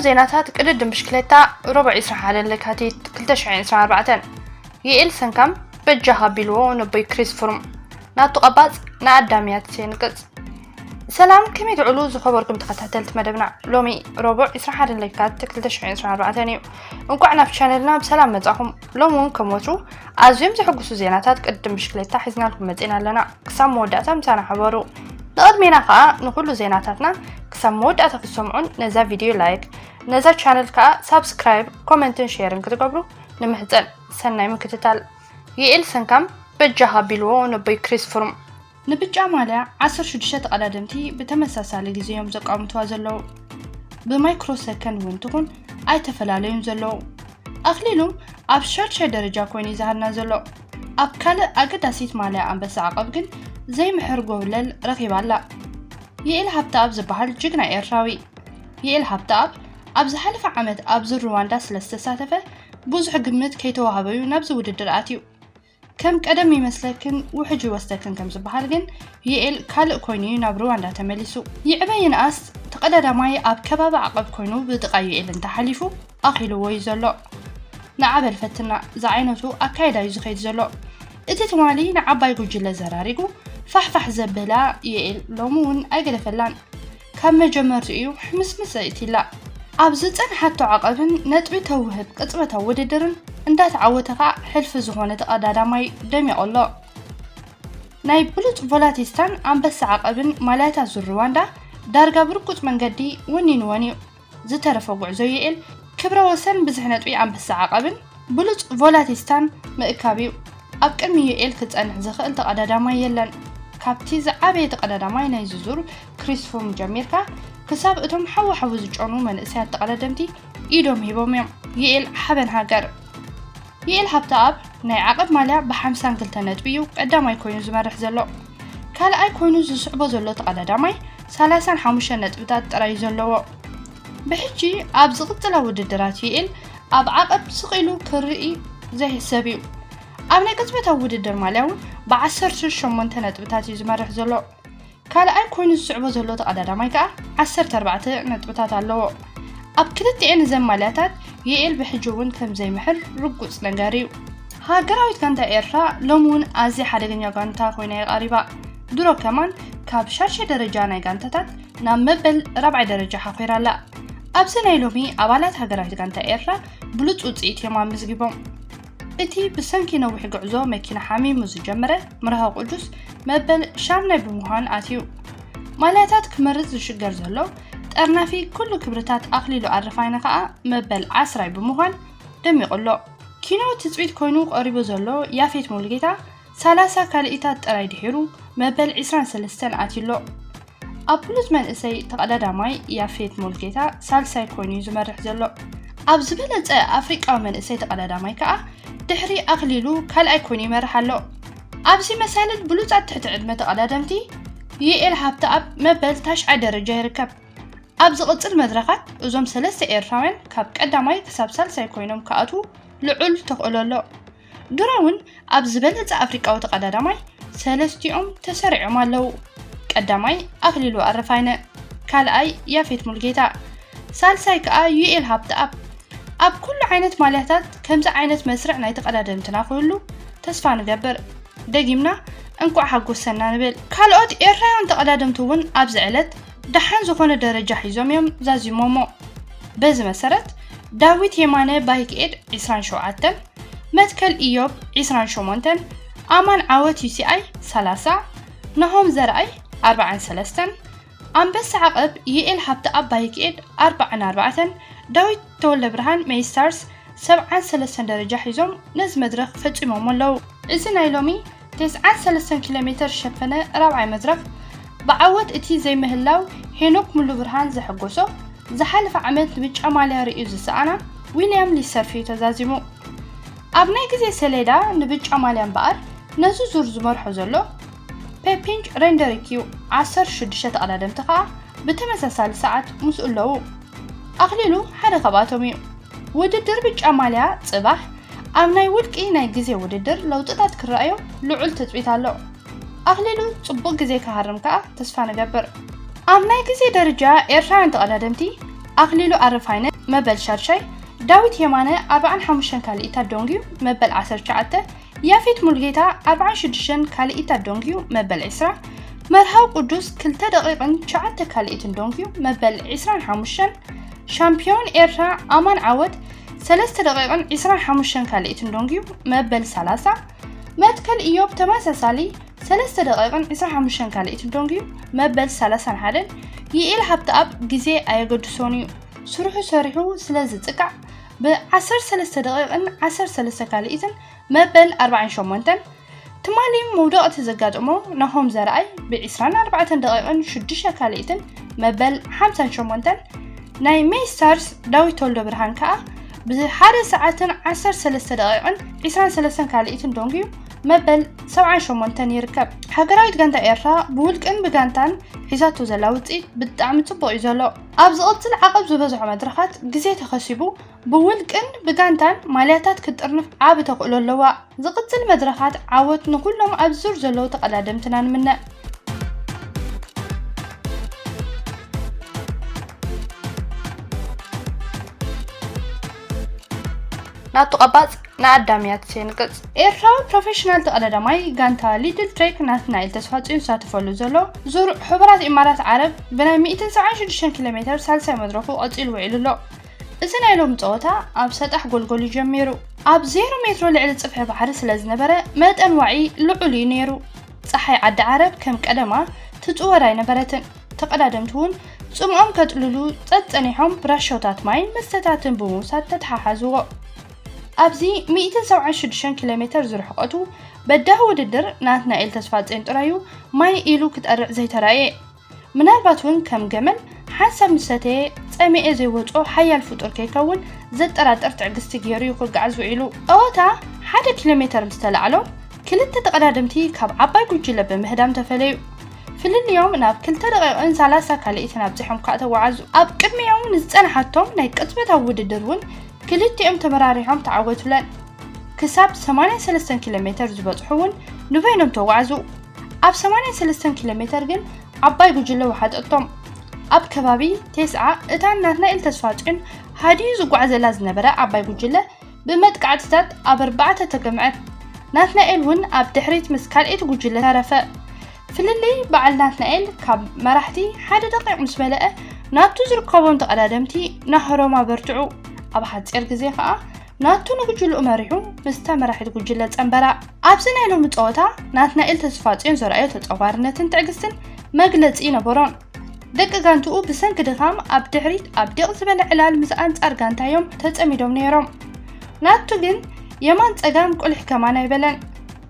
ዜናታት ቅድድም ብሽክሌታ ረቡዕ ዕስራን ሓደን ለካቲት ክልተ ሽሕን ዕስራን ኣርባዕተን። ይኤል ሰንካም በጃኻ ቢልዎ ነቦይ ክሪስ ፍሩም ናቱ ቀባጽ ንኣዳምያት የንቅጽ። ሰላም፣ ከመይ ትውዕሉ ዝኸበርኩም ተኸታተልቲ መደብና? ሎሚ ረቡዕ ዕስራን ሓደን ለካቲት ክልተ ሽሕን ዕስራን ኣርባዕተን እዩ። እንቋዕ ናብ ቻነልና ብሰላም መጻኹም። ሎሚ እውን ከም ወትሩ ኣዝዮም ዘሐጉሱ ዜናታት ቅድድም ብሽክሌታ ሒዝናልኩም መጺና ኣለና። ክሳብ መወዳእታ ምሳና ሕበሩ። ንቕድሜና ከኣ ንኹሉ ዜናታትና ክሳብ መወዳእታ ክትሰምዑን ነዛ ቪድዮ ላይክ፣ ነዛ ቻነል ከኣ ሳብስክራይብ፣ ኮመንትን ሼርን ክትገብሩ ንምሕጸን። ሰናይ ምክትታል። ይኤል ሰንካም በጃኻ ቢልዎ ነቦይ ክሪስ ፍሩም። ንብጫ ማልያ ዓሰርተ ሽዱሽተ ተቐዳደምቲ ብተመሳሳሊ ግዜ እዮም ዘቋምትዋ ዘለዉ። ብማይክሮ ሰከንድ እውን ትኹን ኣይተፈላለዩን ዘለዉ። ኣኽሊሉ ኣብ ሻድሻይ ደረጃ ኮይኑ እዩ ዝሃድና ዘሎ። ኣብ ካልእ ኣገዳሲት ማልያ ኣንበሳ ዓቐብ ግን ዘይምሕር ጎብለል ረኺባ ኣላ። ይኤል ሃብተኣብ ዝበሃል ጅግና ኤርትራዊ። ይኤል ሃብተኣብ ኣብ ዝሓለፈ ዓመት ኣብዚ ሩዋንዳ ስለ ዝተሳተፈ ብዙሕ ግምት ከይተዋህበዩ ናብዚ ውድድር ኣትዩ። ከም ቀደም ይመስለክን ውሕጅ ይወስደክን ከም ዝበሃል ግን ይኤል ካልእ ኮይኑ እዩ ናብ ሩዋንዳ ተመሊሱ። ይዕበ ይንኣስ ተቐዳዳማይ ኣብ ከባቢ ዓቐብ ኮይኑ ብጥቓ ይኤል እንተሓሊፉ ኣኺልዎ እዩ ዘሎ። ንዓ በል ፈትና ዝዓይነቱ ኣካይዳ እዩ ዝኸይድ ዘሎ። እቲ ትማሊ ንዓባይ ጉጅለ ዘራሪጉ ፋሕፋሕ ዘበላ ይኤል ሎሚ እውን ኣይገደፈላን። ካብ መጀመርትኡ እዩ ሕምስምስ ኣእትይላ። ኣብ ዝጸንሓቶ ዓቐብን ነጥቢ ተውህብ ቅጽበታዊ ውድድርን እንዳተዓወተ ኸኣ ሕልፊ ዝኾነ ተቐዳዳማይ ደሚቑ ኣሎ። ናይ ብሉጽ ቮላቲስታን ኣንበሳ ዓቐብን ማልያታት ዙር ሩዋንዳ ዳርጋ ብርጉጽ መንገዲ ወኒንወን እዩ። ዝተረፈ ጉዕዞ ይኤል ክብረ ወሰን ብዝሒ ነጥቢ ኣንበሳ ዓቐብን ብሉጽ ቮላቲስታን ምእካብ እዩ። ኣብ ቅድሚ ዩኤል ክጸንሕ ዝኽእል ተቐዳዳማይ የለን። ካብቲ ዝዓበየ ተቐዳዳማይ ናይዚ ዙር ክሪስ ፍሩም ጀሚርካ ክሳብ እቶም ሓዊ ሓዊ ዝጨኑ መንእሰያት ተቐዳደምቲ ኢዶም ሂቦም እዮም። ዩኤል ሓበን ሃገር። ዩኤል ሃብተኣብ ናይ ዓቐብ ማልያ ብ ሓምሳን ክልተ ነጥቢ እዩ ቀዳማይ ኮይኑ ዝመርሕ ዘሎ። ካልኣይ ኮይኑ ዝስዕቦ ዘሎ ተቐዳዳማይ ሰላሳን ሓሙሽተን ነጥብታት ጥራይ እዩ ዘለዎ። ብሕጂ ኣብ ዝቕጽላ ውድድራት ዩኤል ኣብ ዓቐብ ስቕ ኢሉ ክርኢ ዘይሕሰብ እዩ። ኣብ ናይ ቅጽበታዊ ውድድር ማልያ እውን ብ ዓሰርተ ሸሞንተ ነጥብታት እዩ ዝመርሕ ዘሎ። ካልኣይ ኮይኑ ዝስዕቦ ዘሎ ተቐዳዳማይ ከኣ ዓሰርተ ኣርባዕተ ነጥብታት ኣለዎ። ኣብ ክልቲኤን እዘን ማልያታት ዩኤል ብሕጂ እውን ከም ዘይምሕር ርጉጽ ነገር እዩ። ሃገራዊት ጋንታ ኤርትራ ሎሚ እውን ኣዝያ ሓደገኛ ጋንታ ኮይና እያ ቀሪባ። ድሮ ከማን ካብ ሻድሻይ ደረጃ ናይ ጋንታታት ናብ መበል ራብዓይ ደረጃ ሓኺራ ኣላ። ኣብዚ ናይ ሎሚ ኣባላት ሃገራዊት ጋንታ ኤርትራ ብሉጽ ውጽኢት እዮም ኣመዝጊቦም። እቲ ብሰንኪ ነዊሕ ጉዕዞ መኪና ሓሚሙ ዝጀመረ ምርሃ ቅዱስ መበል ሻምናይ ብምዃን ኣትዩ። ማልያታት ክመርጽ ዝሽገር ዘሎ ጠርናፊ ኩሉ ክብርታት ኣኽሊሉ ኣረፋይነ ከኣ መበል ዓስራይ ብምዃን ደሚቑ ኣሎ። ኪኖ ትጽቢት ኮይኑ ቀሪቡ ዘሎ ያፌት ሙሉጌታ ሰላሳ ካልኢታት ጥራይ ድሒሩ መበል ዒስራን ሰለስተን ኣትዩ ኣሎ። ኣብ ብሉጽ መንእሰይ ተቐዳዳማይ ያፌት ሙሉጌታ ሳልሳይ ኮይኑ እዩ ዝመርሕ ዘሎ። ኣብ ዝበለጸ ኣፍሪቃዊ መንእሰይ ተቐዳዳማይ ከኣ ድሕሪ ኣኽሊሉ ካልኣይ ኮይኑ ይመርሕ ኣሎ። ኣብዚ መሳልል ብሉጻት ትሕቲ ዕድመ ተቐዳደምቲ ዩኤል ሃብተኣብ መበል ታሽዓይ ደረጃ ይርከብ። ኣብ ዝቕጽል መድረኻት እዞም ሰለስተ ኤርትራውያን ካብ ቀዳማይ ክሳብ ሳልሳይ ኮይኖም ክኣትዉ ልዑል ተኽእሎ ኣሎ። ድሮ እውን ኣብ ዝበለጸ ኣፍሪቃዊ ተቐዳዳማይ ሰለስቲኦም ተሰሪዖም ኣለዉ። ቀዳማይ ኣኽሊሉ ኣረፋይነ፣ ካልኣይ ያፌት ሙሉጌታ፣ ሳልሳይ ከኣ ዩኤል ሃብተኣብ። ኣብ ኩሉ ዓይነት ማልያታት ከምዚ ዓይነት መስርዕ ናይ ተቐዳደምትና ክህሉ ተስፋ ንገብር። ደጊምና እንቋዕ ሓጎሰና ንብል። ካልኦት ኤርትራውያን ተቐዳደምቲ እውን ኣብዚ ዕለት ደሓን ዝኾነ ደረጃ ሒዞም እዮም ዛዚሞሞ። በዚ መሰረት ዳዊት የማነ ባይክ ኤድ ዒስራን ሸውዓተን፣ መትከል ኢዮብ ዒስራን ሸሞንተን፣ ኣማን ዓወት ዩሲኣይ ሰላሳ፣ ናሆም ዘርኣይ ኣርባዓን ሰለስተን፣ ኣንበሳ ዓቐብ ዩኤል ሃብተኣብ ባይክ ኤድ ኣርባዓን ኣርባዕተን፣ ዳዊት ተወልደብርሃን ሜይስታርስ ሰብዓን ሰለስተን ደረጃ ሒዞም ነዚ መድረኽ ፈጺሞሞ ኣለዉ። እዚ ናይ ሎሚ ተስዓን ሰለስተን ኪሎ ሜተር ዝሸፈነ ራብዓይ መድረኽ ብዓወት እቲ ዘይምህላው ሄኖክ ሙሉብርሃን ዘሐጎሶ፣ ዝሓለፈ ዓመት ንብጫ ማልያ ርእዩ ዝሰኣና ዊልያም ሊሰርፍ እዩ ተዛዚሙ። ኣብ ናይ ግዜ ሰሌዳ ንብጫ ማልያ እምበኣር ነዚ ዙር ዝመርሖ ዘሎ ፔፒንጅ ሬንደሪክ እዩ። ዓሰርተ ሽዱሽተ ተቐዳደምቲ ከኣ ብተመሳሳሊ ሰዓት ምስኡ ኣለዉ። ኣኽሊሉ ሓደ ካብኣቶም እዩ። ውድድር ብጫ ማልያ ጽባሕ ኣብ ናይ ውልቂ ናይ ግዜ ውድድር ለውጥታት ክረኣዮ ልዑል ትጽቢት ኣሎ። ኣኽሊሉ ጽቡቕ ግዜ ክሃርም ከኣ ተስፋ ንገብር። ኣብ ናይ ግዜ ደረጃ ኤርትራውያን ተቐዳደምቲ ኣኽሊሉ ኣረፋይነ መበል ሻድሻይ፣ ዳዊት የማነ ኣርብዓን ሓሙሽተን ካልኢታት ደንጉዩ መበል ዓሰርተ ትሽዓተ፣ ያፌት ሙሉጌታ ኣርብዓን ሽዱሽተን ካልኢታት ደንጉዩ መበል ዕስራ፣ መርሃዊ ቅዱስ ክልተ ደቂቕን ትሽዓተ ካልኢትን ደንጉዩ መበል ዕስራን ሓሙሽተን፣ ሻምፒዮን ኤርትራ ኣማን ዓወት ሰለስተ ደቂቕን ዕስራን ሓሙሽተን ካልኢትን ደንጉዩ መበል ሰላሳ፣ መትከል ኢዮብ ተመሳሳሊ ሰለስተ ደቂቕን ዕስራን ሓሙሽተን ካልኢትን ደንጉዩ መበል ሰላሳን ሓደን፣ ይኤል ሃብተኣብ ግዜ ኣየገድሶን እዩ፣ ስርሑ ሰሪሑ ስለ ዝጽቃዕ፣ ብ ዓሰርተ ሰለስተ ደቂቕን ዓሰርተ ሰለስተ ካልኢትን መበል ኣርብዓን ሸሞንተን፣ ትማሊ መውደቕቲ ዘጋጠሞ ናሆም ዘርኣይ ብ ዕስራን ኣርባዕተን ደቂቕን ሽዱሽተ ካልኢትን መበል ሓምሳን ሸሞንተን፣ ናይ ሜይ ስታርስ ዳዊት ተወልደ ብርሃን ከኣ ብ ሓደ ሰዓትን ዓሰርተ ሰለስተ ደቂቕን ዕስራን ሰለስተን ካልኢትን ደንጉዩ መበል ሰብዓን ሸሞንተን ይርከብ። ሃገራዊት ጋንታ ኤርትራ ብውልቅን ብጋንታን ሒዛቶ ዘላ ውጽኢት ብጣዕሚ ጽቡቕ እዩ ዘሎ። ኣብ ዝቕጽል ዓቐብ ዝበዝሖ መድረኻት ግዜ ተኸሲቡ ብውልቅን ብጋንታን ማልያታት ክትጥርንፍ ዓቢ ተኽእሎ ኣለዋ። ዝቕጽል መድረኻት ዓወት ንኹሎም ኣብ ዙር ዘለዉ ተቐዳደምትና ንምነ። ናቱ ቀባጽ ንኣዳምያት ሴንቅጽ። ኤርትራዊ ፕሮፌሽናል ተቐዳዳማይ ጋንታ ሊድል ትሬክ ናትናኤል ተስፋጽዮን ዝሳተፈሉ ዘሎ ዙር ሕቡራት ኢማራት ዓረብ ብናይ ሚእትን ሰብዓን ሽዱሽተን ኪሎ ሜተር ሳልሳይ መድረኹ ቀጺሉ ውዒሉ ኣሎ። እዚ ናይ ሎሚ ጸወታ ኣብ ሰጣሕ ጎልጎል እዩ ጀሚሩ። ኣብ ዜሮ ሜትሮ ልዕሊ ጽፍሒ ባሕሪ ስለ ዝነበረ መጠን ዋዒ ልዑል እዩ ነይሩ። ጸሓይ ዓዲ ዓረብ ከም ቀደማ ትጽወር ኣይነበረትን። ተቐዳደምቲ እውን ጽምኦም ከጥልሉ ጸጸኒሖም ብራሻታት ማይን መስተታትን ብምውሳድ ተተሓሓዝዎ። ኣብዚ ሚእትን ሰብዓን ሽዱሽተን ኪሎ ሜተር ዝርሕቀቱ በዳሂ ውድድር ናትናኤል ተስፋጽዮን ጥራዩ ማይ ኢሉ ክጠርዕ ዘይተራእየ። ምናልባት እውን ከም ገመል ሓንሳብ ምስ ሰተየ ጸሚኤ ዘይወጾ ሓያል ፍጡር ከይከውን ዘጠራጥር ትዕግስቲ ገይሩ እዩ ክጓዓዝ ውዒሉ። ጸወታ ሓደ ኪሎ ሜተር ምስ ተላዕሎ ክልተ ተቐዳደምቲ ካብ ዓባይ ጉጅለ ብምህዳም ተፈለዩ። ፍልልዮም ናብ ክልተ ደቂቕን ሰላሳ ካልኢትን ኣብጺሖም ከኣ ተጓዓዙ። ኣብ ቅድሚኦም ንዝጸንሓቶም ናይ ቅጽበታዊ ውድድር እውን ክልቲኦም ተመራሪሖም ተዓወቱለን። ክሳብ ሰማንያን ሰለስተን ኪሎ ሜተር ዝበጽሑ እውን ንበይኖም ተጓዓዙ። ኣብ ሰማንያን ሰለስተን ኪሎ ሜተር ግን ዓባይ ጉጅለ ወሓጠቶም። ኣብ ከባቢ ቴስዓ እታ ናትናኤል ተስፋጽዮን ሃዲኡ ዝጓዓዘላ ዝነበረ ዓባይ ጉጅለ ብመጥቃዕትታት ኣብ ኣርባዕተ ተገምዐት። ናትናኤል እውን ኣብ ድሕሪት ምስ ካልኣይቲ ጉጅለ ተረፈ። ፍልልይ በዓል ናትናኤል ካብ መራሕቲ ሓደ ደቂቕ ምስ መለአ ናቱ ዝርከቦም ተቐዳደምቲ ናህሮም ኣበርትዑ። ኣብ ሓጺር ግዜ ከኣ ናቱ ንጉጅልኡ መሪሑ ምስታ መራሒት ጉጅለ ጸንበራ። ኣብዚ ናይ ሎሚ ጸወታ ናትናኤል ተስፋጽዮን ዘርኣዮ ተጸዋርነትን ትዕግስትን መግለጺ ነበሮን። ደቂ ጋንትኡ ብሰንኪ ድኻም ኣብ ድሕሪት ኣብ ዲቕ ዝበለ ዕላል ምስ ኣንጻር ጋንታዮም ተጸሚዶም ነይሮም። ናቱ ግን የማን ጸጋም ቁልሕ ከማን ኣይበለን።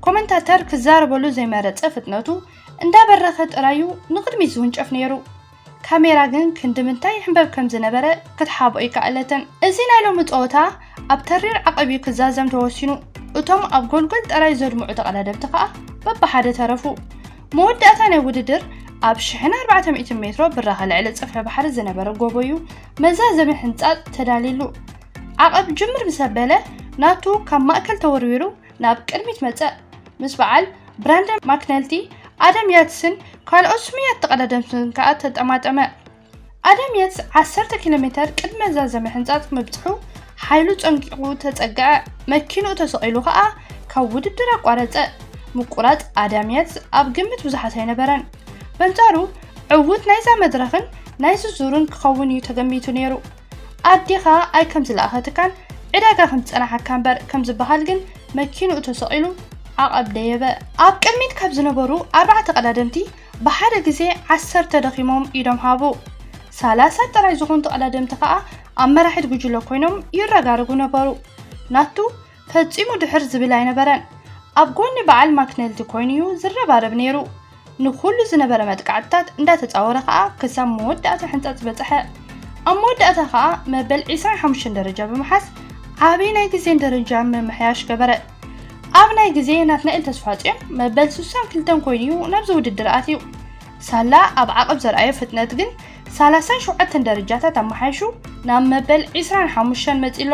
ኮመንታተር ክዛረበሉ ዘይመረጸ ፍጥነቱ እንዳበረኸ ጥራዩ ንቕድሚት ዝውንጨፍ ነይሩ። ካሜራ ግን ክንዲ ምንታይ ይሕንበብ ከም ዝነበረ ክትሓብኦ ይከኣለትን። እዚ ናይ ሎሚ ጸወታ ኣብ ተሪር ዓቐብ እዩ ክዛዘም ተወሲኑ። እቶም ኣብ ጎልጎል ጥራይ ዘድምዑ ተቐዳደምቲ ከኣ በብሓደ ተረፉ። መወዳእታ ናይ ውድድር ኣብ ሽሕን ኣርባዕተ ሚእትን ሜትሮ ብራኸ ልዕሊ ጽፍሒ ባሕሪ ዝነበረ ጎቦ እዩ መዛዘሚ ሕንጻጽ ተዳልዩሉ። ዓቐብ ጅምር ምስ ኣበለ ናቱ ካብ ማእከል ተወርዊሩ ናብ ቅድሚት መጸ። ምስ በዓል ብራንደን ማክነልቲ፣ ኣደም ያትስን ካልኦት ስሙያት ተቐዳደምትን ከኣ ተጠማጠመ። ኣደም ያትስ ዓሰርተ ኪሎ ሜተር ቅድሚ መዛዘሚ ሕንጻጽ ምብጽሑ ሓይሉ ጸንቂቑ ተጸግዐ። መኪንኡ ተሰቒሉ ከኣ ካብ ውድድር ኣቋረጸ። ምቁራጽ ኣዳም ያትስ ኣብ ግምት ብዙሓት ኣይነበረን። በንጻሩ ዕዉት ናይዛ መድረኽን ናይዚ ዙርን ክኸውን እዩ ተገሚቱ ነይሩ። ኣዴኻ ኣይ ከም ዝለኣኸትካን ዕዳጋ ከም ዝጸናሓካ እምበር ከም ዝበሃል ግን መኪንኡ ተሰቒሉ ዓቐብ ደየበ። ኣብ ቅድሚት ካብ ዝነበሩ ኣርባዕተ ቀዳደምቲ ብሓደ ግዜ ዓሰርተ ደኺሞም ኢዶም ሃቡ። ሰላሳ ጥራይ ዝኾኑ ተቐዳደምቲ ከኣ ኣብ መራሒት ጉጅለ ኮይኖም ይረጋረጉ ነበሩ። ናቱ ፈጺሙ ድሕር ዝብል ኣይነበረን። ኣብ ጎኒ በዓል ማክነልቲ ኮይኑ እዩ ዝረባረብ ነይሩ። ንኹሉ ዝነበረ መጥቃዕትታት እንዳተጻወረ ከኣ ክሳብ መወዳእታ ሕንጻጽ በጽሐ። ኣብ መወዳእታ ከኣ መበል ዕስራን ሓሙሽተን ደረጃ ብምሓዝ ዓቢ ናይ ግዜን ደረጃን ምምሕያሽ ገበረ። ኣብ ናይ ግዜ ናትናኤል ተስፋጽዮን መበል ስሳን ክልተን ኮይኑ እዩ ናብዚ ውድድር ኣትዩ። ሳላ ኣብ ዓቐብ ዘርኣዮ ፍጥነት ግን ሰላሳን ሸውዓተን ደረጃታት ኣመሓይሹ ናብ መበል ዕስራን ሓሙሽተን መጺሎ።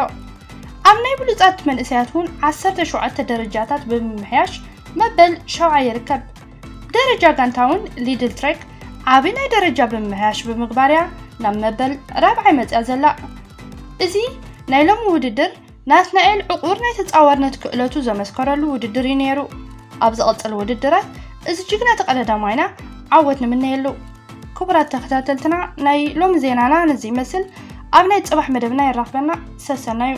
ኣብ ናይ ብሉጻት መንእሰያት እውን ዓሰርተ ሸውዓተ ደረጃታት ብምምሕያሽ መበል ሻውዓይ ይርከብ። ደረጃ ጋንታ እውን ሊድል ትሬክ ዓቢ ናይ ደረጃ ብምምሕያሽ ብምግባር እያ ናብ መበል ራብዓይ መጽያ ዘላ። እዚ ናይ ሎሚ ውድድር ናትናኤል ዕቑር ናይ ተጻዋርነት ክእለቱ ዘመስከረሉ ውድድር እዩ ነይሩ። ኣብ ዝቐጽል ውድድራት እዚ ጅግና ተቐዳዳማይና ዓወት ንምነየሉ። ክቡራት ተኸታተልትና፣ ናይ ሎሚ ዜናና ነዚ ይመስል። ኣብ ናይ ጽባሕ መደብና የራኽበና። ሰሰናዩ።